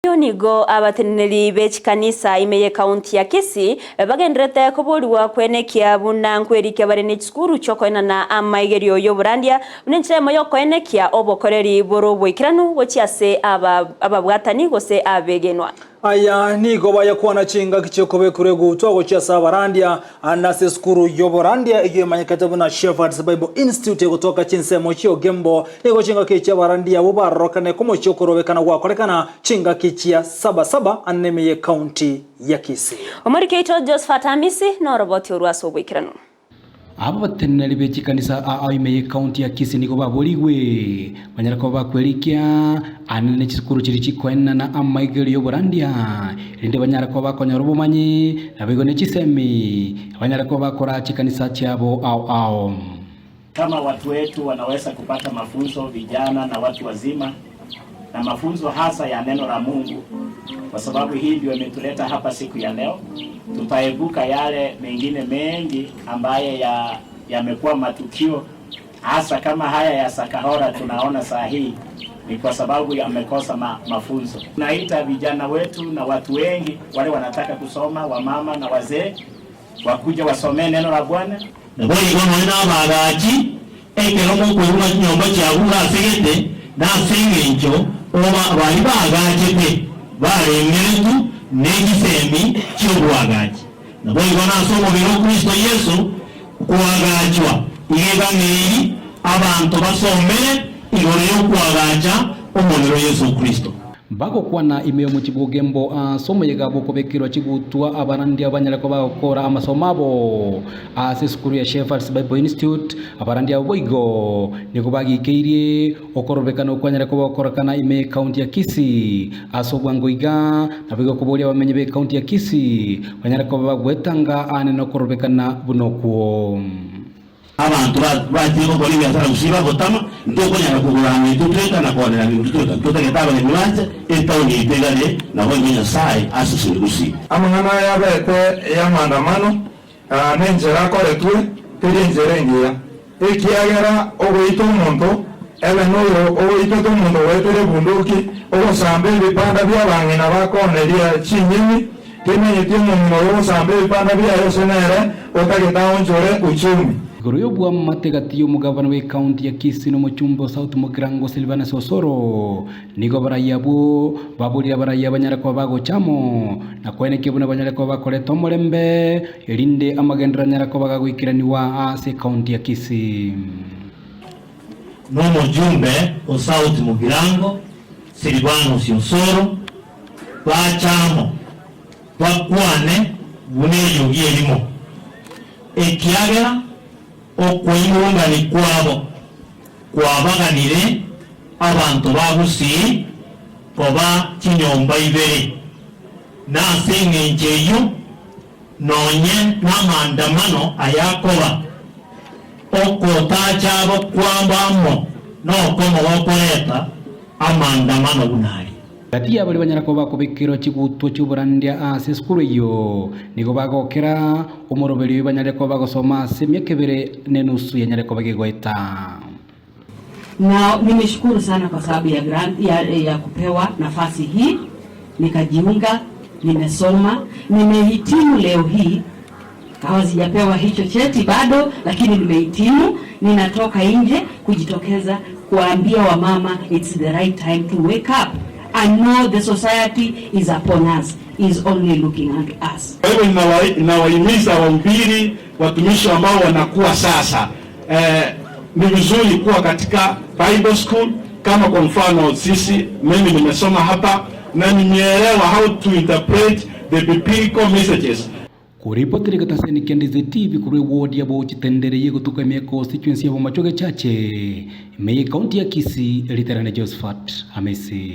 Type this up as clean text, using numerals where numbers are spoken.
Ayio nigo abateneneri be chikanisa ime y'ekaunti ya Kisii bagendererete koborigwa kwenekia buna nkwerikia bare ne chisukuru chiokoenana amaigerio y'oborandia buna enchera eyemo y'okoenekia obokoreri bore oboikeranu gochia ase ababwatani gose abegenwa. Aya nigo bayakwana chingaki chi'okobekerwa egutwa gochia ase abarandia na ase esukuru y'oborandia eyio emanyekete buna Shepherds Bible Institute egotoka chinsemo chi'Ogembo. Nigo chingaki echi abarandia abwo barorokane komochia okorobekana gwakorekana chingaki chia saba saba ande ime y'ecounty ya Kisii. Omoriki oito Josephat Amisi noroboti orwo ase oboikeranu. Aba bateneneri be chikanisa aa ime y'ecounty ya Kisii nigo baborigwe banyare koba bakwerikia anene ne chisukuru chiria chikoenana amaigerio y'oborandia, erinde banyare koba bakonyora obomanyi naboigo ne chisemi, banyare koba bakoraa chikanisa chiabo ao ao. Kama watu wetu wanaweza kupata mafunzo vijana na watu wazima na mafunzo hasa ya neno la Mungu, kwa sababu hii ndio imetuleta hapa siku ya leo. Tutaepuka yale mengine mengi ambaye yamekuwa matukio hasa kama haya ya Sakahora tunaona saa hii ni kwa sababu yamekosa mafunzo. Tunaita vijana wetu na watu wengi wale wanataka kusoma, wamama na wazee wakuja wasomee neno la Bwana. Naboigo nonya nabaagachi, ekero mokoigwa ng'a chinyomba chiagure ase gete, na ase engencho oba baria baagachete barengeretwe ne chisemi chi'oboagachi. Naboigo nase omobere o Kristo Yeso koagachwa iga egang'eiri abanto basomere igoro y'okoagacha omobere o Yeso Kristo. Bagokwana ime y'omochie bw'ogembo ase omoyega bw'okobekerwa chigutwa abarandia banyare koba bagokora amasomo abo ase esukuru ya Shepherds Bible Institute. Abarandia abo boigo nigo bagikeirie okorobekana okwanyare koba gokorekana ime y'ecounty ya Kisii ase obwango iga, naboigo koboria abamenyi b'ecounty ya Kisii banyare koba bagwetanga aane nokorobekana buna okwo. Abanto bachire gokora ebiasara gose bagotama, ntokonyara kogora ng'a intwe tweka na koonerania intwe tweka. Ntotagete abaremi banche etaoni yaito igare, naboigo Nyasae asesenie gusii. Amang'ana aya abete y'amaandamano, na enchera akoretwe teri enchera engiya, ekiagera ogoita omonto ebe noyo ogoitete omonto goetera ebunduki, ogosamba ebipanda bi'abang'ina bakooneria chinyeni, Timanyeti omong'ina oyo ogosamba ebipanda biaye ose nere otagete aonchore uchumi. Igoro y'obwamate gati y'omogabana bw'ecounty ya Kisii na omochumbe o South Mugirango Silvanus Osoro, nigo abarai abwo baborire abarai abanyare koba bagocha amo na koenekia buna banyare koba bakoreta omorembe erinde amagenderero anyare koba gagoikeranigwa ase ecounty ya Kisii. Nomojumbe o South Mugirango Silvanus Osoro Bacha amo, bakwane buna eriogi erimo, ekiagera okweimurungania kwabo kwabaganire abanto ba Gusii koba chinyomba ibere, na ase engencho eyio nonye namaandamano ayakoba, okotacha abo kwabo amo nokomo gokoreta amaandamano buna aria. Gati ya baria banyare koba bakobekerwa chigutwa chi'oborandia ase esukuru eyio, nigo bagokera omoroberio oyio banyare koba bagosoma ase emiaka ebere na enusu yanyare koba gegoeta. Na nimeshukuru sana kwa sababu ya grant, ya, ya kupewa nafasi hii nikajiunga, nimesoma, nimehitimu leo hii. Kama sijapewa hicho cheti bado, lakini nimehitimu. Ninatoka nje kujitokeza kuambia wamama it's the right time to wake up and know the society is upon us, is only looking at us. Kwa hivyo ninawahimiza wahubiri, watumishi ambao wanakuwa sasa, ni vizuri kuwa katika Bible school. Kama kwa mfano sisi, mimi nimesoma hapa na nimeelewa how to interpret the biblical messages. Koripotire getaseni kia Ndizi TV korwa eward ya Bochitendere yegotuka ime constituency ya Bomachoge Chache ime ye county ya Kisii, Riterane Josephat Amisi.